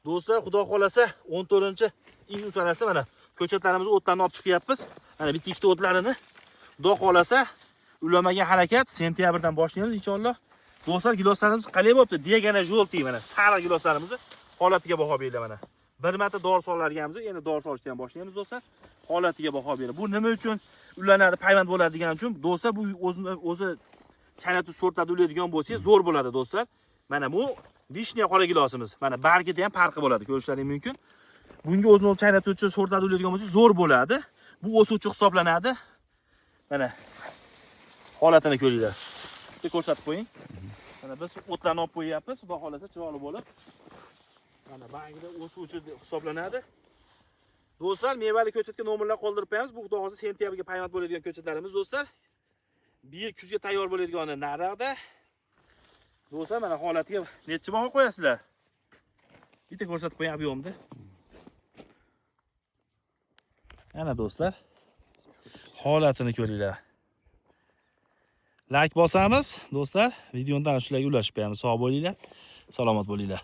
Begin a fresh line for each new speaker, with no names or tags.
Do'stlar, xudo xolasa 14-iyun sanasi mana ko'chatlarimizni o'tlarni olib chiqyapmiz. Mana bitta ikkita o'tlarini xudo xolasa ulamaga harakat sentyabrdan boshlaymiz inshaalloh. Do'stlar, giloslarimiz qalay bo'pti? Diagona жёлтый mana sariq giloslarimizni holatiga baho beringlar mana. Bir marta dori solarganmiz, endi dori solishdan boshlaymiz do'stlar. Holatiga baho beringlar. Bu nima uchun ulanadi, payvand bo'ladi degan uchun do'stlar, bu o'zini o'zi chanatu sortlarda ulaydigan bo'lsangiz zo'r bo'ladi do'stlar. Mana bu vishня qora gilosimiz. Mana bargida ham farqi bo'ladi, ko'rishlaring mumkin. Bunga o'zini o'zi chaynatuvchi sortlarda ulaydigan bo'lsangiz zo'r bo'ladi. Bu o'suvchi hisoblanadi. Mana holatini ko'ringlar. Bitta ko'rsatib qo'ying. Mana biz o'tlarni olib qo'yyapmiz, xudo xolasa chiroyli bo'lib. Mana bargida o'suvchi hisoblanadi. Do'stlar, mevali ko'chatga nomerlar qoldirib qo'yamiz. Bu xudo xolasa sentyabrga payvand bo'ladigan ko'chatlarimiz do'stlar. Bir yil kuzga tayyor bo'ladigani nariroqda. Do'stlar, mana holatiga necha baho qo'yasizlar? Bitta ko'rsatib qo'ying объем ni. Ana do'stlar, holatini ko'ringlar. Like bosamiz, do'stlar. Videoni shularga ulashib qo'yamiz. Sog' bo'linglar, salomat bo'linglar.